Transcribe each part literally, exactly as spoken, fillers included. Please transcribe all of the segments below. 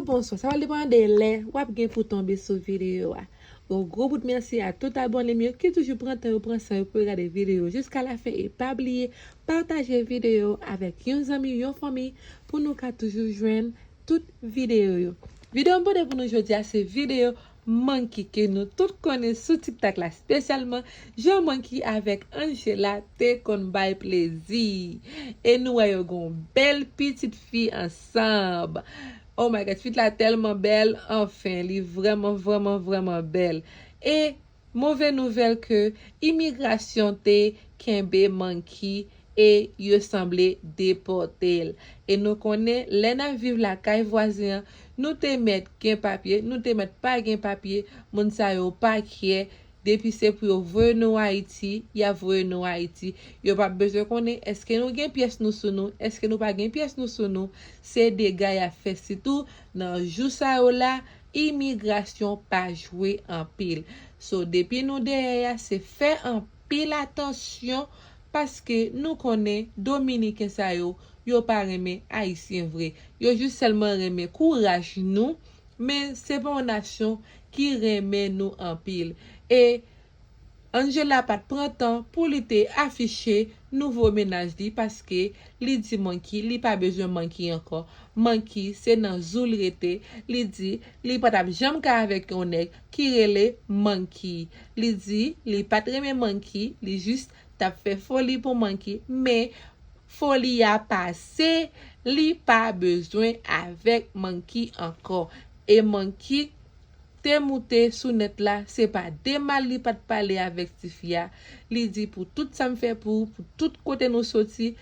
Bonswa, sa va depann de lè w ap gen pou tonbe sou videyo a. Yon gwo bout mèsi a tout abòne m yo ki toujou pran tan yo, pran san yo pou yo gade videyo jiska lafen. E pa bliye pataje videyo avèk yon zanmi, yon fanmi, pou nou ka toujou jwenn tout videyo yo. Videyo m pote pou nou jodi a se videyo Monkey ke nou tout konnen sou TikTok la, espesyalman jan Monkey avèk Angela te konn bay plezi. E nou wè yo gon bèl pitit fi ansanm. Oh my God, pitit la tèlman bèl, anfen, li vrèman, vrèman, vrèman bèl. E move nouvèl ke imigrasyon te kenbe Monkey e yo sanble depòte l. E nou konnen, lè n ap viv lakay vwazen an, nou te mèt gen papye, nou te mèt pa gen papye, moun sa yo pa care. Depi se pou yo voye nou Ayiti, y ap voye nou Ayiti. Yo p ap bezwen konnen èske nou gen pyès nou sou nou, èske nou pa gen pyès nou sou nou. Se dega y ap fè, sitou nan jou sa yo la, imigrasyon pa jwe anpil. So, depi nou dèyè a, se fè anpil atansyon, paske nou konnen Dominiken sa yo, yo pa renmen Ayisyen vre. Yo jis sèlman renmen kouraj nou, men se pa yon nasyon ki renmen nou anpil. E Angela pa t pran tan pou li te afiche nouvo mennaj li, paske li di Monkey li pa bezwen Monkey ankò. Monkey se nan Zoo l rete. Li di li pa t ap janm ka avèk yon nèg ki rele Monkey. Li di li pa t renmen Monkey, li jis t ap fè foli pou Monkey, men foli a pase, li pa bezwen avèk Monkey ankò. E Monkey te moute sou nèt la, se pa de mal li pa t pale avèk tifi a. Li di, "Pou tout sa m fè pou ou, pou tout kote nou soti,"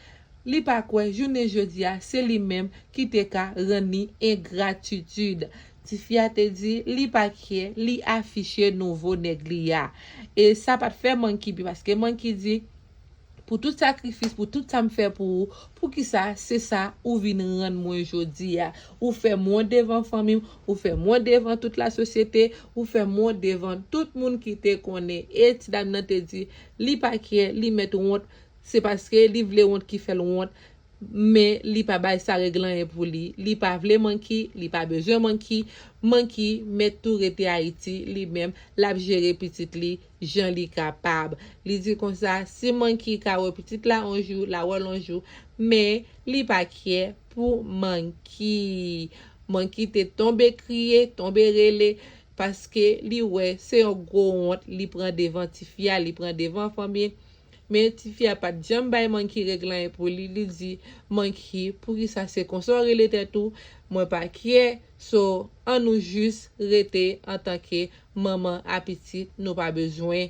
li pa kwè jounen jodi a se li menm ki te ka rann li engratitid. Tifi a te di li pa care, li afiche nouvo nèg li a. E sa pa t fè Monkey pi, paske Monkey di, "Pou tout sakrifis, pou tout sa m fè pou ou, poukisa se sa ou vin rann mwen jodi a? Ou fè m wont devan fanmi m, ou fè m wont devan tout lasosyete, ou fè m wont devan tout moun ki te konnen." E ti dam nan te di li pa care, li mèt wont, se paske li vle wont ki fè l wont, men li pa bay sa regle anyen pou li. Li pa vle Monkey, li pa bezwen Monkey. Monkey mèt tou rete Ayiti, li menm, l ap jere pitit li jan li kapab. Li di konsa, si Monkey ka wè pitit la yon jou, l a wè l yon jou, men li pa care pou Monkey. Monkey te tonbe kriye, tonbe rele, paske li wè se yon gwo wont li pran devan tifi a, li pran devan fanmi l. Men tifi a pa t janm bay Monkey regle anyen pou li. Li di, "Monkey, poukisa se konsa w rele tèt ou? Mwen pa care. So, ann nou jis rete antanke manman a pitit, nou pa bezwen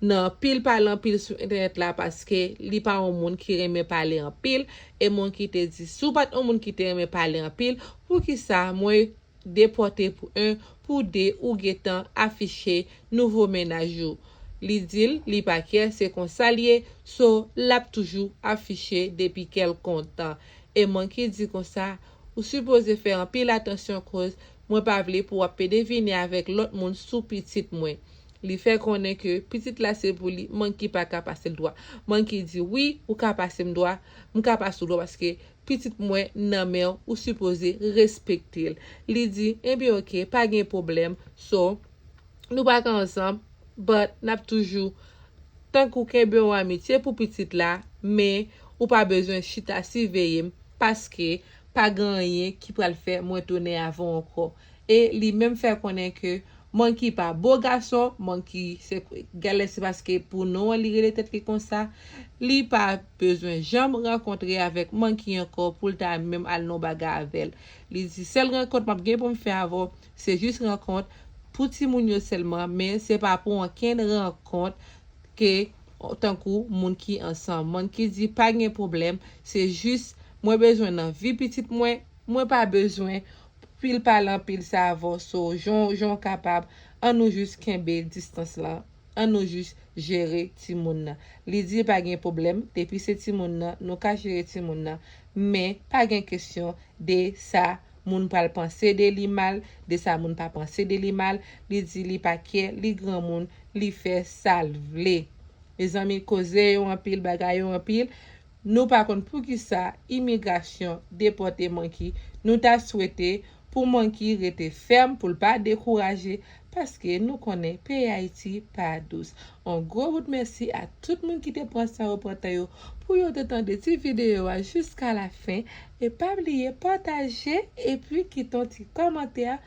nan pil pale anpil sou entènèt la, paske li pa yon moun ki renmen pale anpil." E Monkey te di, "Si w pa t yon moun ki te renmen pale anpil, poukisa mwen depòte pou en, pou de, ou gentan afiche nouvo mennaj ou?" Li di l li pa care, se konsa l ye, so l ap toujou afiche depi kè l kontan. E Monkey di konsa, "Ou sipoze fè anpil atansyon, koz mwen pa vle pou w ap pede vini avèk lòt moun sou pitit mwen." Li fè konnen ke pitit la se pou li, Monkey pa ka pase l dwa. Monkey di, "Wi, ou ka pase m dwa, m ka pase w dwa, paske pitit mwen nan men w, ou sipoze respekte l." Li di, "Ebyen, oke, pa gen pwoblèm. So, nou pa ka ansanm, but n ap toujou tankou kenbe yon amitye pou pitit la, men ou pa bezwen chita siveye m, paske pa gen anyen ki pral fè mwen tounen avè w ankò." E li menm fè konnen ke Monkey pa bo gason, Monkey se, genlè se paske pou non an li rele tèt li konsa, li pa bezwen janm rankontre avèk Monkey ankò pou l ta menm al nan bagay avè l. Li di, "Sèl rankont m ap gen pou m fè avè w, se jis rankont pou timoun yo sèlman, men se pa pou ankenn rankont ke tankou moun ki ansanm." Monkey di, "Pa gen pwoblèm, se jis mwen bezwen nan vi pitit mwen, mwen pa bezwen pil pale anpil sa avè w, so, jan, jan w kapab, ann nou jis kenbe distans lan, ann nou jis jere timoun nan." Li di, "Pa gen pwoblèm, depi se timoun nan, nou ka jere timoun nan, men pa gen kesyon de sa moun pral panse de li mal, de sa moun pa panse de li mal." Li di li pa care, li granmoun, li fè sa l vle. Mezanmi, koze yo anpil, bagay yo anpil. Nou pa konn poukisa imigrasyon depòte Monkey. Nou ta swete pou Monkey rete fèm, pou l pa dekouraje, paske nou konnen peyi Ayiti pa dous. On gwo bout mèsi a tout moun ki te pran san yo pran tan yo pou yo te tande ti videyo a jiska la fen. E pa bliye pataje epi kite yon ti kòmantè